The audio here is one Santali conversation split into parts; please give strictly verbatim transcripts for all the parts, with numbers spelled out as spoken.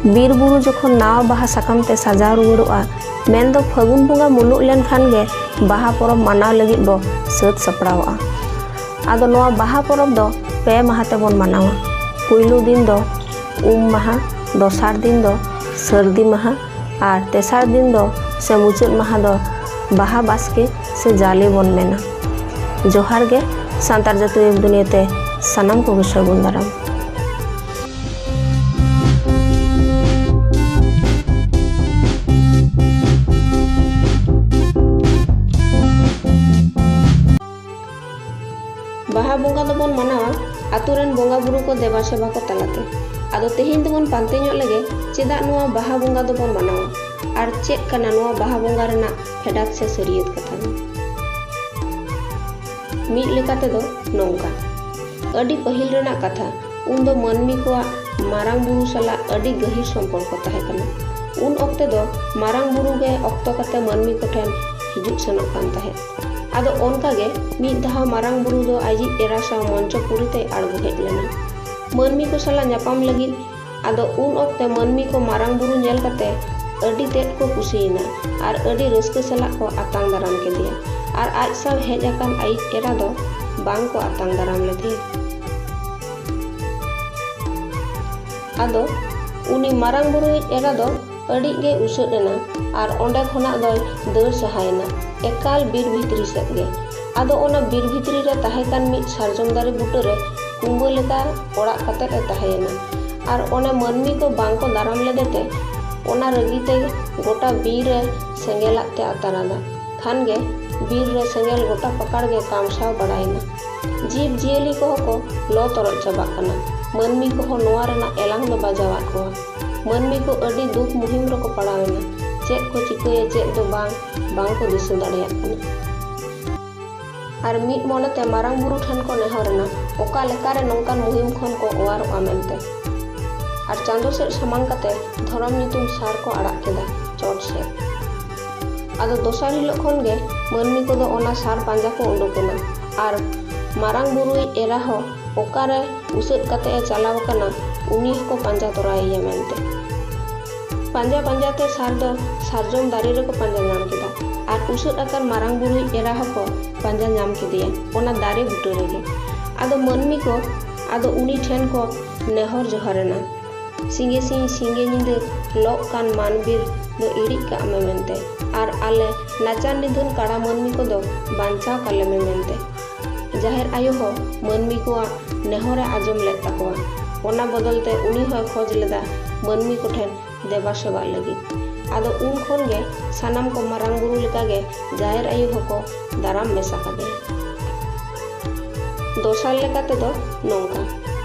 ᱵᱤᱨ ᱵᱩᱨᱩ ᱡᱚᱠᱷᱚᱱ ᱱᱟᱣᱟ ᱵᱟᱦᱟ ᱥᱟᱠᱟᱢ ᱛᱮ ᱥᱟᱡᱟᱣ ᱨᱩᱣᱟᱹᱲᱚᱜᱼᱟ, ᱢᱮᱱᱫᱚ ᱯᱷᱟᱹᱜᱩᱱ ᱵᱚᱸᱜᱟ ᱢᱩᱞᱩᱜ ᱞᱮᱱᱠᱷᱟᱱ ᱜᱮ ᱵᱟᱦᱟ ᱯᱚᱨᱚᱵᱽ ᱢᱟᱱᱟᱣ ᱞᱟᱹᱜᱤᱫ ᱵᱚ ᱥᱟᱹᱛ ᱥᱟᱯᱲᱟᱣᱚᱜᱼᱟ᱾ ᱟᱫᱚ ᱱᱚᱣᱟ ᱵᱟᱦᱟ ᱯᱚᱨᱚᱵᱽ ᱫᱚ ᱯᱮ ᱢᱟᱦᱟ ᱛᱮᱵᱚᱱ ᱢᱟᱱᱟᱣᱟ᱾ ᱯᱩᱭᱞᱩ ᱫᱤᱱ ᱫᱚ ᱩᱢ ᱢᱟᱦᱟ, ᱫᱚᱥᱟᱨ ᱫᱤᱱ ᱫᱚ ᱥᱟᱹᱨᱫᱤ ᱢᱟᱦᱟ ᱟᱨ ᱛᱮᱥᱟᱨ ᱫᱤᱱ ᱫᱚ ᱥᱮ ᱢᱩᱪᱟᱹᱫ ᱢᱟᱦᱟ ᱫᱚ ᱵᱟᱦᱟ ᱵᱟᱥᱠᱮ ᱥᱮ ᱡᱟᱞᱮ ᱵᱚᱱ ᱢᱮᱱᱟ᱾ ᱡᱚᱦᱟᱨ ᱜᱮ ᱥᱟᱱᱛᱟᱲ ᱡᱟᱹᱛᱤ ᱣᱮᱵ ᱫᱩᱱᱤᱭᱟᱹ ᱛᱮ ᱥᱟᱱᱟᱢ ᱠᱚᱜᱮ ᱥᱟᱹᱜᱩᱱ ᱫᱟᱨᱟᱢ᱾ ᱵᱟᱦᱟ ᱵᱚᱸᱜᱟ ᱫᱚᱵᱚᱱ ᱢᱟᱱᱟᱣᱟ ᱟᱛᱳ ᱨᱮᱱ ᱵᱚᱸᱜᱟ ᱵᱩᱨᱩ ᱠᱚ ᱫᱮᱵᱟ ᱥᱮᱵᱟ ᱠᱚ ᱛᱟᱞᱟᱛᱮ᱾ ᱟᱫᱚ ᱛᱮᱦᱮᱧ ᱫᱚᱵᱚᱱ ᱯᱟᱱᱛᱮ ᱧᱚᱜ ᱞᱮᱜᱮ, ᱪᱮᱫᱟᱜ ᱱᱚᱣᱟ ᱵᱟᱦᱟ ᱵᱚᱸᱜᱟ ᱫᱚᱵᱚᱱ ᱢᱟᱱᱟᱣᱟ ᱟᱨ ᱪᱮᱫ ᱠᱟᱱᱟ ᱱᱚᱣᱟ ᱵᱟᱦᱟ ᱵᱚᱸᱜᱟ ᱨᱮᱱᱟᱜ ᱯᱷᱮᱰᱟᱛ ᱥᱮ ᱥᱟᱹᱨᱤᱭᱟᱹᱛ ᱠᱟᱛᱷᱟ ᱫᱚ? ᱢᱤᱫ ᱞᱮᱠᱟ ᱛᱮᱫᱚ ᱱᱚᱝᱠᱟ, ᱟᱹᱰᱤ ᱯᱟᱹᱦᱤᱞ ᱨᱮᱱᱟᱜ ᱠᱟᱛᱷᱟ, ᱩᱱᱫᱚ ᱢᱟᱹᱱᱢᱤ ᱠᱚᱣᱟᱜ ᱢᱟᱨᱟᱝ ᱵᱩᱨᱩ ᱥᱟᱞᱟᱜ ᱟᱹᱰᱤ ᱜᱟᱹᱦᱤᱨ ᱥᱚᱢᱯᱚᱨᱠᱚ ᱛᱟᱦᱮᱸ ᱠᱟᱱᱟ᱾ ᱩᱱ ᱚᱠᱛᱮ ᱫᱚ ᱢᱟᱨᱟᱝ ᱵᱩᱨᱩ ᱜᱮ ᱚᱠᱛᱚ ᱠᱟᱛᱮ ᱢᱟᱹᱱᱢᱤ ᱠᱚᱴᱷᱮᱱ ᱦᱤᱡᱩᱜ ᱥᱮᱱᱚᱜ ᱠᱟᱱ ᱛᱟᱦᱮᱸᱫ᱾ ᱟᱫᱚ ᱚᱱᱠᱟ ᱜᱮ ᱢᱤᱫ ᱫᱷᱟᱣ ᱢᱟᱨᱟᱝ ᱵᱩᱨᱩ ᱫᱚ ᱟᱡᱤᱡ ᱮᱨᱟ ᱥᱟᱶ ᱢᱚᱧᱪᱚᱯᱩᱨᱤ ᱛᱮᱭ ᱟᱬᱜᱚ ᱦᱮᱡ ᱞᱮᱱᱟ ᱢᱟᱹᱱᱢᱤ ᱠᱚ ᱥᱟᱞᱟᱜ ᱧᱟᱯᱟᱢ ᱞᱟᱹᱜᱤᱫ᱾ ᱟᱫᱚ ᱩᱱ ᱚᱠᱛᱮ ᱢᱟᱹᱱᱢᱤ ᱠᱚ ᱢᱟᱨᱟᱝ ᱵᱩᱨᱩ ᱧᱮᱞ ᱠᱟᱛᱮ ᱟᱹᱰᱤ ᱛᱮᱫ ᱠᱚ ᱠᱩᱥᱤᱭᱮᱱᱟ ᱟᱨ ᱟᱹᱰᱤ ᱨᱟᱹᱥᱠᱟᱹ ᱥᱟᱞᱟᱜ ᱠᱚ ᱟᱛᱟᱝ ᱫᱟᱨᱟᱢ ᱠᱮᱫᱮᱭᱟ᱾ ᱟᱨ ᱟᱡ ᱥᱟᱶ ᱦᱮᱡ ᱟᱠᱟᱱ ᱟᱡᱤᱡ ᱮᱨᱟ ᱫᱚ ᱵᱟᱝ ᱠᱚ ᱟᱛᱟᱝ ᱫᱟᱨᱟᱢ ᱞᱮᱫᱮᱭᱟ᱾ ᱟᱫᱚ ᱩᱱᱤ ᱢᱟᱨᱟᱝ ᱵᱩᱨᱩᱭᱤᱡ ᱮᱨᱟ ᱫᱚ ᱟᱹᱰᱤ ᱜᱮ ᱩᱥᱟᱹᱫ ᱮᱱᱟ ᱟᱨ ᱚᱸᱰᱮ ᱠᱷᱚᱱᱟᱜ ᱫᱚᱭ ᱫᱟᱹᱲ ᱥᱟᱦᱟᱭᱮᱱᱟ ᱮᱠᱟᱞ ᱵᱤᱨ ᱵᱷᱤᱛᱨᱤ ᱥᱮᱫ ᱜᱮ᱾ ᱟᱫᱚ ᱚᱱᱟ ᱵᱤᱨ ᱵᱷᱤᱛᱨᱤ ᱨᱮ ᱛᱟᱦᱮᱸ ᱠᱟᱱ ᱢᱤᱫ ᱥᱟᱨᱡᱚᱢ ᱫᱟᱨᱮ ᱵᱩᱴᱟᱹ ᱨᱮ ᱠᱩᱸᱵᱟᱹ ᱞᱮᱠᱟ ᱚᱲᱟᱜ ᱠᱟᱛᱮᱫ ᱮ ᱛᱟᱦᱮᱸᱭᱮᱱᱟ᱾ ᱟᱨ ᱚᱱᱟ ᱢᱟᱹᱱᱢᱤ ᱠᱚ ᱵᱟᱝ ᱠᱚ ᱫᱟᱨᱟᱢ ᱞᱮᱫᱮ ᱛᱮ ᱚᱱᱟ ᱨᱟᱹᱜᱤ ᱛᱮ ᱜᱚᱴᱟ ᱵᱤᱨ ᱨᱮ ᱥᱮᱸᱜᱮᱞ ᱟᱜ ᱛᱮ ᱟᱛᱟᱨ ᱟᱫᱟ᱾ ᱠᱷᱟᱱ ᱜᱮ ᱵᱤᱨ ᱨᱮ ᱥᱮᱸᱜᱮᱞ ᱜᱚᱴᱟ ᱯᱟᱠᱟᱲ ᱜᱮ ᱠᱟᱢᱥᱟᱣ ᱵᱟᱲᱟᱭᱮᱱᱟ᱾ ᱡᱤᱵᱽ ᱡᱤᱭᱟᱹᱞᱤ ᱠᱚᱦᱚᱸ ᱠᱚ ᱞᱚ ᱛᱚᱨᱚᱡ ᱪᱟᱵᱟᱜ ᱠᱟᱱᱟ᱾ ᱢᱟᱹᱱᱢᱤ ᱠᱚᱦᱚᱸ ᱱᱚᱣᱟ ᱨᱮᱱᱟᱜ ᱮᱞᱟᱝ ᱫᱚ ᱵᱟᱡᱟᱣᱟᱫ ᱠᱚᱣᱟ᱾ ᱢᱟᱹᱱᱢᱤ ᱠᱚ ᱟᱹᱰᱤ ᱫᱩᱠ ᱢᱩᱦᱤᱢ ᱨᱮᱠᱚ ᱯᱟᱲᱟᱣ ᱮᱱᱟ᱾ ᱪᱮᱫ ᱠᱚ ᱪᱤᱠᱟᱹᱭᱟ ᱪᱮᱫ ᱫᱚ ᱵᱟᱝ, ᱵᱟᱝ ᱠᱚ ᱫᱤᱥᱟᱹ ᱫᱟᱲᱮᱭᱟᱜ ᱠᱟᱱᱟ᱾ ᱟᱨ ᱢᱤᱫ ᱢᱚᱱᱮᱛᱮ ᱢᱟᱨᱟᱝ ᱵᱩᱨᱩ ᱴᱷᱮᱱ ᱠᱚ ᱱᱮᱦᱚᱨ ᱮᱱᱟ, ᱚᱠᱟ ᱞᱮᱠᱟᱨᱮ ᱱᱚᱝᱠᱟᱱ ᱢᱩᱦᱤᱢ ᱠᱷᱚᱱ ᱠᱚ ᱚᱣᱟᱨᱚᱜᱼᱟ ᱢᱮᱱᱛᱮ᱾ ᱟᱨ ᱪᱟᱸᱫᱚ ᱥᱮᱫ ᱥᱟᱢᱟᱝ ᱠᱟᱛᱮ ᱫᱷᱚᱨᱚᱢ ᱧᱩᱛᱩᱢ ᱥᱟᱨ ᱠᱚ ᱟᱲᱟᱜ ᱠᱮᱫᱟ ᱪᱚᱴ ᱥᱮᱫ᱾ ᱟᱫᱚ ᱫᱚᱥᱟᱨ ᱦᱤᱞᱳᱜ ᱠᱷᱚᱱ ᱜᱮ ᱢᱟᱹᱱᱢᱤ ᱠᱚᱫᱚ ᱚᱱᱟ ᱥᱟᱨ ᱯᱟᱸᱡᱟ ᱠᱚ ᱩᱰᱩᱠ ᱮᱱᱟ᱾ ᱟᱨ ᱢᱟᱨᱟᱝ ᱵᱩᱨᱩᱭᱤᱡ ᱮᱨᱟ ᱦᱚᱸ ᱚᱠᱟᱨᱮ ᱩᱥᱟᱹᱫ ᱠᱟᱛᱮ ᱮ ᱪᱟᱞᱟᱣ ᱟᱠᱟᱱᱟ, ᱩᱱᱤ ᱦᱚᱸᱠᱚ ᱯᱟᱸᱡᱟ ᱛᱚᱨᱟᱭᱮᱭᱟ ᱢᱮᱱᱛᱮ᱾ ᱯᱟᱸᱡᱟ ᱯᱟᱸᱡᱟ ᱛᱮ ᱥᱟᱨ ᱫᱚ ᱥᱟᱨᱡᱚᱢ ᱫᱟᱨᱮ ᱨᱮᱠᱚ ᱯᱟᱸᱡᱟ ᱧᱟᱢ ᱠᱮᱫᱟ ᱟᱨ ᱩᱥᱟᱹᱫ ᱟᱠᱟᱱ ᱢᱟᱨᱟᱝ ᱵᱩᱨᱩᱭᱤᱡ ᱮᱨᱟ ᱦᱚᱸᱠᱚ ᱯᱟᱸᱡᱟ ᱧᱟᱢ ᱠᱮᱫᱮᱭᱟ ᱚᱱᱟ ᱫᱟᱨᱮ ᱵᱩᱴᱟᱹ ᱨᱮᱜᱮ᱾ ᱟᱫᱚ ᱢᱟᱹᱱᱢᱤ ᱠᱚ ᱟᱫᱚ ᱩᱱᱤ ᱴᱷᱮᱱ ᱠᱚ ᱱᱮᱦᱚᱨ ᱡᱚᱦᱟᱨ ᱮᱱᱟ, "ᱥᱤᱸᱜᱮ ᱥᱤᱧ ᱥᱤᱸᱜᱮ ᱧᱤᱫᱟᱹ ᱞᱚᱜ ᱠᱟᱱ ᱢᱟᱱᱵᱤᱨ ᱫᱚ ᱤᱲᱤᱡ ᱠᱟᱜ ᱢᱮ ᱢᱮᱱᱛᱮ, ᱟᱨ ᱟᱞᱮ ᱱᱟᱪᱟᱨ ᱱᱤᱫᱷᱟᱹᱱ ᱠᱟᱲᱟ ᱢᱟᱹᱱᱢᱤ ᱠᱚᱫᱚ ᱵᱟᱧᱪᱟᱣ ᱠᱟᱞᱮ ᱢᱮ" ᱢᱮᱱᱛᱮ᱾ ᱡᱟᱦᱮᱨ ᱟᱭᱳ ᱦᱚᱸ ᱢᱟᱹᱱᱢᱤ ᱠᱚᱣᱟᱜ ᱱᱮᱦᱚᱨᱮ ᱟᱸᱡᱚᱢ ᱞᱮᱫ ᱛᱟᱠᱚᱣᱟ᱾ ᱚᱱᱟ ᱵᱚᱫᱚᱞ ᱛᱮ ᱩᱱᱤ ᱦᱚᱸᱭ ᱠᱷᱚᱡᱽ ᱞᱮᱫᱟ ᱢᱟᱹᱱᱢᱤ ᱠᱚᱴᱷᱮᱱ ᱫᱮᱵᱟ ᱥᱮᱵᱟᱜ ᱞᱟᱹᱜᱤᱫ᱾ ᱟᱫᱚ ᱩᱱ ᱠᱷᱚᱱ ᱜᱮ ᱥᱟᱱᱟᱢ ᱠᱚ ᱢᱟᱨᱟᱝ ᱵᱩᱨᱩ ᱞᱮᱠᱟᱜᱮ ᱡᱟᱦᱮᱨ ᱟᱭᱳ ᱦᱚᱸᱠᱚ ᱫᱟᱨᱟᱢ ᱢᱮᱥᱟ ᱠᱟᱫᱮᱭᱟ᱾ ᱫᱚᱥᱟᱨ ᱞᱮᱠᱟ ᱛᱮᱫᱚ ᱱᱚᱝᱠᱟ,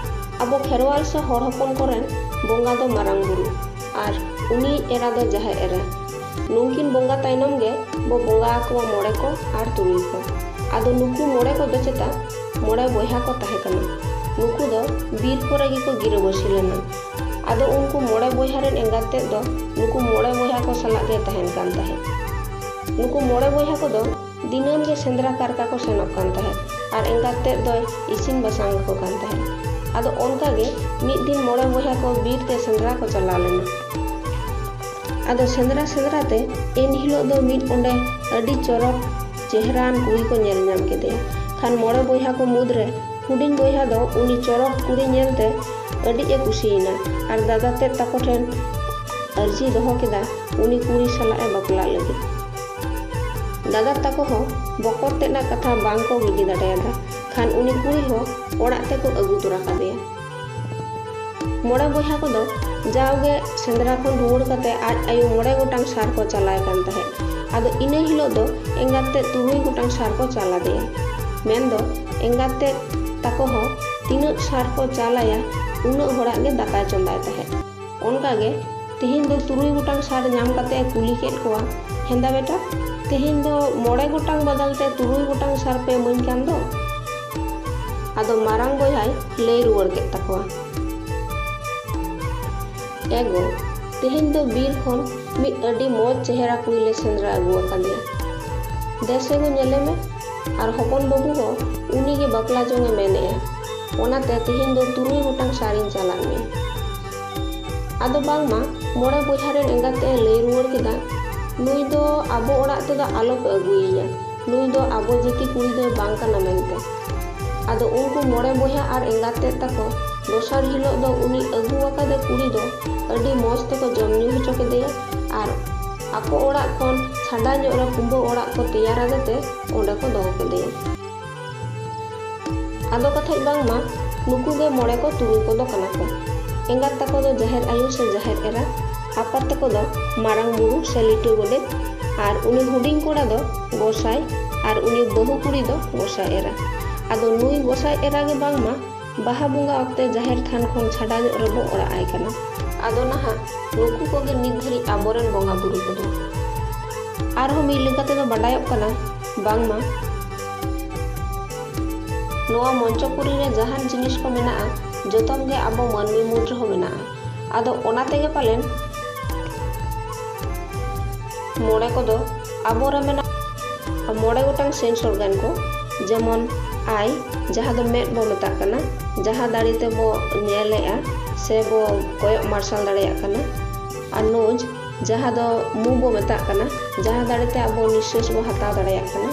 ᱟᱵᱚ ᱠᱷᱮᱨᱣᱟᱞ ᱥᱮ ᱦᱚᱲ ᱦᱚᱯᱚᱱ ᱠᱚᱨᱮᱱ ᱵᱚᱸᱜᱟ ᱫᱚ ᱢᱟᱨᱟᱝ ᱵᱩᱨᱩ ᱟᱨ ᱩᱱᱤ ᱮᱨᱟ ᱫᱚ ᱡᱟᱦᱮᱨ ᱮᱨᱟ᱾ ᱱᱩᱝᱠᱤᱱ ᱵᱚᱸᱜᱟ ᱛᱟᱭᱱᱚᱢ ᱜᱮ ᱵᱚ ᱵᱚᱸᱜᱟ ᱟᱠᱚᱣᱟ ᱢᱚᱬᱮ ᱠᱚ ᱟᱨ ᱛᱩᱨᱩᱭ ᱠᱚ᱾ ᱟᱫᱚ ᱱᱩᱠᱩ ᱢᱚᱬᱮ ᱠᱚᱫᱚ ᱪᱮᱛᱟ ᱢᱚᱬᱮ ᱵᱚᱭᱦᱟ ᱠᱚ ᱛᱟᱦᱮᱸ ᱠᱟᱱᱟ᱾ ᱱᱩᱠᱩ ᱫᱚ ᱵᱤᱨ ᱠᱚᱨᱮ ᱜᱮᱠᱚ ᱜᱤᱨᱟᱹᱵᱟᱹᱥᱤ ᱞᱮᱱᱟ᱾ ᱟᱫᱚ ᱩᱱᱠᱩ ᱢᱚᱬᱮ ᱵᱚᱭᱦᱟ ᱨᱮᱱ ᱮᱸᱜᱟᱛ ᱛᱮᱫ ᱫᱚ ᱱᱩᱠᱩ ᱢᱚᱬᱮ ᱵᱚᱭᱦᱟ ᱠᱚ ᱥᱟᱞᱟᱜ ᱜᱮ ᱛᱟᱦᱮᱱ ᱠᱟᱱ ᱛᱟᱦᱮᱸᱫ᱾ ᱱᱩᱠᱩ ᱢᱚᱬᱮ ᱵᱚᱭᱦᱟ ᱠᱚᱫᱚ ᱫᱤᱱᱟᱹᱢ ᱜᱮ ᱥᱮᱸᱫᱽᱨᱟ ᱠᱟᱨᱠᱟ ᱠᱚ ᱥᱮᱱᱚᱜ ᱠᱟᱱ ᱛᱟᱦᱮᱸᱫ ᱟᱨ ᱮᱸᱜᱟᱛ ᱛᱮᱫ ᱫᱚᱭ ᱤᱥᱤᱱ ᱵᱟᱥᱟᱝ ᱟᱠᱚ ᱠᱟᱱ ᱛᱟᱦᱮᱸᱫ᱾ ᱟᱫᱚ ᱚᱱᱠᱟ ᱜᱮ ᱢᱤᱫ ᱫᱤᱱ ᱢᱚᱬᱮ ᱵᱚᱭᱦᱟ ᱠᱚ ᱵᱤᱨ ᱛᱮ ᱥᱮᱸᱫᱽᱨᱟ ᱠᱚ ᱪᱟᱞᱟᱣ ᱞᱮᱱᱟ᱾ ᱟᱫᱚ ᱥᱮᱸᱫᱽᱨᱟ ᱥᱮᱸᱫᱽᱨᱟ ᱛᱮ ᱮᱱ ᱦᱤᱞᱳᱜ ᱫᱚ ᱢᱤᱫ ᱚᱸᱰᱮ ᱟᱹᱰᱤ ᱪᱚᱨᱚᱠ ᱪᱮᱦᱨᱟᱱ ᱠᱩᱲᱤ ᱠᱚ ᱧᱮᱞ ᱧᱟᱢ ᱠᱮᱫᱮᱭᱟ᱾ ᱠᱷᱟᱱ ᱢᱚᱬᱮ ᱵᱚᱭᱦᱟ ᱠᱚ ᱢᱩᱫᱽᱨᱮ ᱦᱩᱰᱤᱧ ᱵᱚᱭᱦᱟ ᱫᱚ ᱩᱱᱤ ᱪᱚᱨᱚᱠ ᱠᱩᱲᱤ ᱧᱮᱞᱛᱮ ᱟᱹᱰᱤ ᱮ ᱠᱩᱥᱤᱭᱮᱱᱟ ᱟᱨ ᱫᱟᱫᱟ ᱛᱮᱫ ᱛᱟᱠᱚ ᱴᱷᱮᱱ ᱟᱹᱨᱡᱤ ᱫᱚᱦᱚ ᱠᱮᱫᱟ ᱩᱱᱤ ᱠᱩᱲᱤ ᱥᱟᱞᱟᱜ ᱮ ᱵᱟᱯᱞᱟᱜ ᱞᱟᱹᱜᱤᱫ᱾ ᱫᱟᱫᱟ ᱛᱟᱠᱚ ᱦᱚᱸ ᱵᱚᱠᱚᱛ ᱛᱮᱫ ᱨᱮᱱᱟᱜ ᱠᱟᱛᱷᱟ ᱵᱟᱝ ᱠᱚ ᱜᱤᱰᱤ ᱫᱟᱲᱮᱭᱟᱫᱟ᱾ ᱠᱷᱟᱱ ᱩᱱᱤ ᱠᱩᱲᱤ ᱦᱚᱸ ᱚᱲᱟᱜ ᱛᱮᱠᱚ ᱟᱹᱜᱩ ᱛᱚᱨᱟ ᱠᱟᱫᱮᱭᱟ᱾ ᱢᱚᱬᱮ ᱵᱚᱭᱦᱟ ᱠᱚᱫᱚ ᱡᱟᱣᱜᱮ ᱥᱮᱸᱫᱽᱨᱟ ᱠᱷᱚᱱ ᱨᱩᱣᱟᱹᱲ ᱠᱟᱛᱮ ᱟᱡ ᱟᱭᱳ ᱢᱚᱬᱮ ᱜᱚᱴᱟᱝ ᱥᱟᱨ ᱠᱚ ᱪᱟᱞᱟᱭ ᱠᱟᱱ ᱛᱟᱦᱮᱸᱫ᱾ ᱟᱫᱚ ᱤᱱᱟᱹ ᱦᱤᱞᱳᱜ ᱫᱚ ᱮᱸᱜᱟᱛ ᱛᱮᱫ ᱛᱩᱨᱩᱭ ᱜᱚᱴᱟᱝ ᱥᱟᱨ ᱠᱚ ᱪᱟᱞᱟᱫᱮᱭᱟ᱾ ᱢᱮᱱᱫᱚ ᱮᱸᱜᱟᱛ ᱛᱮᱫ ᱛᱟᱠᱚ ᱦᱚᱸ ᱛᱤᱱᱟᱹᱜ ᱥᱟᱨ ᱠᱚ ᱪᱟᱞᱟᱭᱟ ᱩᱱᱟᱹᱜ ᱦᱚᱲᱟᱜ ᱜᱮ ᱫᱟᱠᱟᱭ ᱪᱚᱸᱫᱟᱭ ᱛᱟᱦᱮᱸᱫ᱾ ᱚᱱᱠᱟᱜᱮ ᱛᱮᱦᱮᱧ ᱫᱚ ᱛᱩᱨᱩᱭ ᱜᱚᱴᱟᱝ ᱥᱟᱨ ᱧᱟᱢ ᱠᱟᱛᱮ ᱮ ᱠᱩᱞᱤ ᱠᱮᱫ ᱠᱚᱣᱟ, "ᱦᱮᱸᱫᱟ ᱵᱮᱴᱟ, ᱛᱮᱦᱮᱧ ᱫᱚ ᱢᱚᱬᱮ ᱜᱚᱴᱟᱝ ᱵᱚᱫᱚᱞ ᱛᱮ ᱛᱩᱨᱩᱭ ᱜᱚᱴᱟᱝ ᱥᱟᱨ ᱯᱮ ᱤᱢᱟᱹᱧ ᱠᱟᱱ ᱫᱚ?" ᱟᱫᱚ ᱢᱟᱨᱟᱝ ᱵᱚᱭᱦᱟᱭ ᱞᱟᱹᱭ ᱨᱩᱣᱟᱹᱲ ᱠᱮᱫ ᱛᱟᱠᱚᱣᱟ, "ᱮ ᱜᱚ, ᱛᱮᱦᱮᱧ ᱫᱚ ᱵᱤᱨ ᱠᱷᱚᱱ ᱢᱤᱫ ᱟᱹᱰᱤ ᱢᱚᱡᱽ ᱪᱮᱦᱨᱟ ᱠᱩᱲᱤ ᱞᱮ ᱥᱮᱸᱫᱽᱨᱟ ᱟᱹᱜᱩ ᱟᱠᱟᱫᱮᱭᱟ᱾ ᱫᱮᱥ ᱮ ᱜᱚ, ᱧᱮᱞᱮ ᱢᱮ, ᱟᱨ ᱦᱚᱯᱚᱱ ᱵᱟᱹᱵᱩ ᱦᱚᱸ ᱩᱱᱤ ᱜᱮ ᱵᱟᱯᱞᱟ ᱡᱚᱝ ᱮ ᱢᱮᱱᱮᱜᱼᱟ᱾ ᱚᱱᱟᱛᱮ ᱛᱮᱦᱮᱧ ᱫᱚ ᱛᱩᱨᱩᱭ ᱜᱚᱴᱟᱝ ᱥᱟᱨᱤᱧ ᱪᱟᱞᱟᱜ ᱢᱮᱭᱟ᱾" ᱟᱫᱚ ᱵᱟᱝᱢᱟ ᱢᱚᱬᱮ ᱵᱚᱭᱦᱟ ᱨᱮᱱ ᱮᱸᱜᱟᱛ ᱮ ᱞᱟᱹᱭ ᱨᱩᱣᱟᱹᱲ ᱠᱮᱫᱟ, "ᱱᱩᱭ ᱫᱚ ᱟᱵᱚ ᱚᱲᱟᱜ ᱛᱮᱫᱚ ᱟᱞᱚᱯᱮ ᱟᱹᱜᱩᱭᱮᱭᱟ, ᱱᱩᱭ ᱫᱚ ᱟᱵᱚ ᱡᱟᱹᱛᱤ ᱠᱩᱲᱤ ᱫᱚᱭ ᱵᱟᱝ ᱠᱟᱱᱟ" ᱢᱮᱱᱛᱮ᱾ ᱟᱫᱚ ᱩᱱᱠᱩ ᱢᱚᱬᱮ ᱵᱚᱭᱦᱟ ᱟᱨ ᱮᱸᱜᱟᱛ ᱛᱮᱫ ᱛᱟᱠᱚ ᱫᱚᱥᱟᱨ ᱦᱤᱞᱳᱜ ᱫᱚ ᱩᱱᱤ ᱟᱹᱜᱩ ᱟᱠᱟᱫᱮ ᱠᱩᱲᱤ ᱫᱚ ᱟᱹᱰᱤ ᱢᱚᱡᱽ ᱛᱮᱠᱚ ᱡᱚᱢ ᱧᱩ ᱦᱚᱪᱚ ᱠᱮᱫᱮᱭᱟ ᱟᱨ ᱟᱠᱚ ᱚᱲᱟᱜ ᱠᱷᱚᱱ ᱪᱷᱟᱰᱟ ᱧᱚᱜ ᱨᱮ ᱠᱩᱸᱵᱟᱹ ᱚᱲᱟᱜ ᱠᱚ ᱛᱮᱭᱟᱨ ᱟᱫᱮ ᱛᱮ ᱚᱸᱰᱮ ᱠᱚ ᱫᱚᱦᱚ ᱠᱮᱫᱮᱭᱟ᱾ ᱟᱫᱚ ᱠᱟᱛᱷᱟᱡ ᱵᱟᱝᱢᱟ ᱱᱩᱠᱩ ᱜᱮ ᱢᱚᱬᱮ ᱠᱚ ᱛᱩᱨᱩᱭ ᱠᱚᱫᱚ ᱠᱟᱱᱟ ᱠᱚ᱾ ᱮᱸᱜᱟᱛ ᱛᱟᱠᱚ ᱫᱚ ᱡᱟᱦᱮᱨ ᱟᱭᱳ ᱥᱮ ᱡᱟᱦᱮᱨ ᱮᱨᱟ, ᱟᱯᱟᱛ ᱛᱟᱠᱚ ᱫᱚ ᱢᱟᱨᱟᱝ ᱵᱩᱨᱩ ᱥᱮ ᱞᱤᱴᱟᱹ ᱜᱚᱰᱮᱛ, ᱟᱨ ᱩᱱᱤ ᱦᱩᱰᱤᱧ ᱠᱚᱲᱟ ᱫᱚ ᱜᱚᱸᱥᱟᱭ, ᱟᱨ ᱩᱱᱤ ᱵᱟᱹᱦᱩ ᱠᱩᱲᱤ ᱫᱚ ᱜᱚᱸᱥᱟᱭ ᱮᱨᱟ᱾ ᱟᱫᱚ ᱱᱩᱭ ᱜᱚᱸᱥᱟᱭ ᱮᱨᱟ ᱜᱮ ᱵᱟᱝᱢᱟ ᱵᱟᱦᱟ ᱵᱚᱸᱜᱟ ᱚᱠᱛᱮ ᱡᱟᱦᱮᱨ ᱛᱷᱟᱱ ᱠᱷᱚᱱ ᱪᱷᱟᱰᱟ ᱧᱚᱜ ᱨᱮᱵᱚ ᱚᱲᱟᱜ ᱟᱭ ᱠᱟᱱᱟ᱾ ᱟᱫᱚ ᱱᱟᱦᱟᱜ ᱱᱩᱠᱩ ᱠᱚᱜᱮ ᱱᱤᱛ ᱫᱷᱟᱹᱨᱤᱡ ᱟᱵᱚᱨᱮᱱ ᱵᱚᱸᱜᱟ ᱵᱩᱨᱩ ᱠᱚᱫᱚ᱾ ᱟᱨᱦᱚᱸ ᱢᱤᱫ ᱞᱮᱠᱟ ᱛᱮᱫᱚ ᱵᱟᱰᱟᱭᱚᱜ ᱠᱟᱱᱟ ᱵᱟᱝᱢᱟ ᱱᱚᱣᱟ ᱢᱚᱧᱪᱚᱯᱩᱨᱤ ᱨᱮ ᱡᱟᱦᱟᱱ ᱡᱤᱱᱤᱥ ᱠᱚ ᱢᱮᱱᱟᱜᱼᱟ, ᱡᱚᱛᱚᱢ ᱜᱮ ᱟᱵᱚ ᱢᱟᱹᱱᱢᱤ ᱢᱩᱫᱽ ᱨᱮᱦᱚᱸ ᱢᱮᱱᱟᱜᱼᱟ᱾ ᱟᱫᱚ ᱚᱱᱟ ᱛᱮᱜᱮ ᱯᱟᱞᱮᱱ ᱢᱚᱬᱮ ᱠᱚᱫᱚ ᱟᱵᱚᱨᱮ ᱢᱮᱱᱟᱜ ᱢᱚᱬᱮ ᱜᱚᱴᱟᱝ sense organ ᱠᱚ, ᱡᱮᱢᱚᱱ eye, ᱡᱟᱦᱟᱸ ᱫᱚ ᱢᱮᱫ ᱵᱚ ᱢᱮᱛᱟᱜ ᱠᱟᱱᱟ, ᱡᱟᱦᱟᱸ ᱫᱟᱲᱮ ᱛᱮᱵᱚ ᱧᱮᱞᱮᱜᱼᱟ ᱥᱮ ᱵᱚ ᱠᱚᱭᱚᱜ ᱢᱟᱨᱥᱟᱞ ᱫᱟᱲᱮᱭᱟᱜ ᱠᱟᱱᱟ, ᱟᱨ nose, ᱡᱟᱦᱟᱸ ᱫᱚ ᱢᱩ ᱵᱚ ᱢᱮᱛᱟᱜ ᱠᱟᱱᱟ, ᱡᱟᱦᱟᱸ ᱫᱟᱲᱮ ᱛᱮ ᱟᱵᱚ ᱱᱤᱥᱥᱟᱹᱥ ᱵᱚ ᱦᱟᱛᱟᱣ ᱫᱟᱲᱮᱭᱟᱜ ᱠᱟᱱᱟ,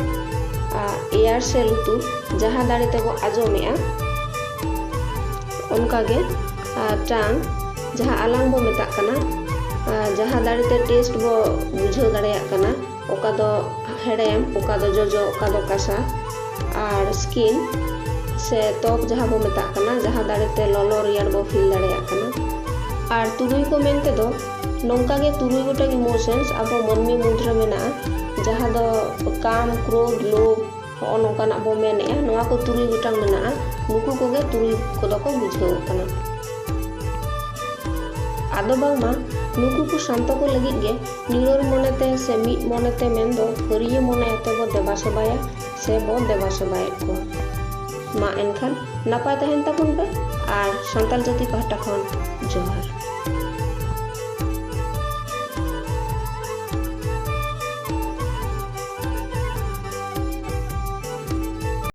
ᱟᱨ ear ᱥᱮ ᱞᱩᱛᱩᱨ, ᱡᱟᱦᱟᱸ ᱫᱟᱲᱮ ᱛᱮᱵᱚ ᱟᱸᱡᱚᱢᱮᱜᱼᱟ᱾ ᱚᱱᱠᱟᱜᱮ, ᱟᱨ tongue, ᱡᱟᱦᱟᱸ ᱟᱞᱟᱝ ᱵᱚ ᱢᱮᱛᱟᱜ ᱠᱟᱱᱟ, ᱟᱨ ᱡᱟᱦᱟᱸ ᱫᱟᱲᱮ ᱛᱮ taste ᱵᱚ ᱵᱩᱡᱷᱟᱹᱣ ᱫᱟᱲᱮᱭᱟᱜ ᱠᱟᱱᱟ, ᱚᱠᱟ ᱫᱚ ᱦᱮᱲᱮᱢ, ᱚᱠᱟ ᱫᱚ ᱡᱚᱡᱚ, ᱚᱠᱟ ᱫᱚ ᱠᱟᱥᱟ, ᱟᱨ skin ᱥᱮ ᱛᱚᱠ ᱡᱟᱦᱟᱸ ᱵᱚ ᱢᱮᱛᱟᱜ ᱠᱟᱱᱟ, ᱡᱟᱦᱟᱸ ᱫᱟᱲᱮ ᱛᱮ ᱞᱚᱞᱚ ᱨᱮᱭᱟᱲ ᱵᱚ feel ᱫᱟᱲᱮᱭᱟᱜ ᱠᱟᱱᱟ᱾ ᱟᱨ ᱛᱩᱨᱩᱭ ᱠᱚ ᱢᱮᱱ ᱛᱮᱫᱚ ᱱᱚᱝᱠᱟ ᱜᱮ ᱛᱩᱨᱩᱭ ᱜᱚᱴᱟᱝ emotions ᱟᱵᱚ ᱢᱟᱹᱱᱢᱤ ᱢᱩᱫᱽ ᱨᱮ ᱢᱮᱱᱟᱜᱼᱟ, ᱡᱟᱦᱟᱸ ᱫᱚ ᱠᱟᱢ, ᱠᱨᱳᱫᱷ, ᱞᱳᱵᱷ, ᱦᱚᱸᱜᱼᱚ ᱱᱚᱝᱠᱟᱱᱟᱜ ᱵᱚ ᱢᱮᱱᱮᱜᱼᱟ᱾ ᱱᱚᱣᱟ ᱠᱚ ᱛᱩᱨᱩᱭ ᱜᱚᱴᱟᱝ ᱢᱮᱱᱟᱜᱼᱟ, ᱱᱩᱠᱩ ᱠᱚᱜᱮ ᱛᱩᱨᱩᱭ ᱠᱚᱫᱚ ᱠᱚ ᱵᱩᱡᱷᱟᱹᱣ ᱠᱟᱱᱟ᱾ ᱟᱫᱚ ᱵᱟᱝᱢᱟ ᱱᱩᱠᱩ ᱠᱚ ᱥᱟᱱᱛᱚ ᱠᱚ ᱞᱟᱹᱜᱤᱫ ᱜᱮ ᱱᱤᱨᱚᱲ ᱢᱚᱱᱮᱛᱮ ᱥᱮ ᱢᱤᱫ ᱢᱚᱱᱮᱛᱮ ᱢᱮᱱᱫᱚ ᱯᱷᱟᱹᱨᱭᱟᱹ ᱢᱚᱱᱮ ᱟᱛᱮ ᱵᱚ ᱫᱮᱵᱟ ᱥᱮᱵᱟᱭᱟ ᱥᱮ ᱵᱚ ᱫᱮᱵᱟ ᱥᱮᱵᱟᱭᱮᱫ ᱠᱚᱣᱟ᱾ ᱢᱟ ᱮᱱᱠᱷᱟᱱ ᱱᱟᱯᱟᱭ ᱛᱟᱦᱮᱱ ᱛᱟᱵᱚᱱ ᱯᱮ ᱟᱨ ᱥᱟᱱᱛᱟᱲ ᱡᱟᱹᱛᱤ ᱯᱟᱦᱴᱟ ᱠᱷᱚᱱ ᱡᱚᱦᱟᱨ᱾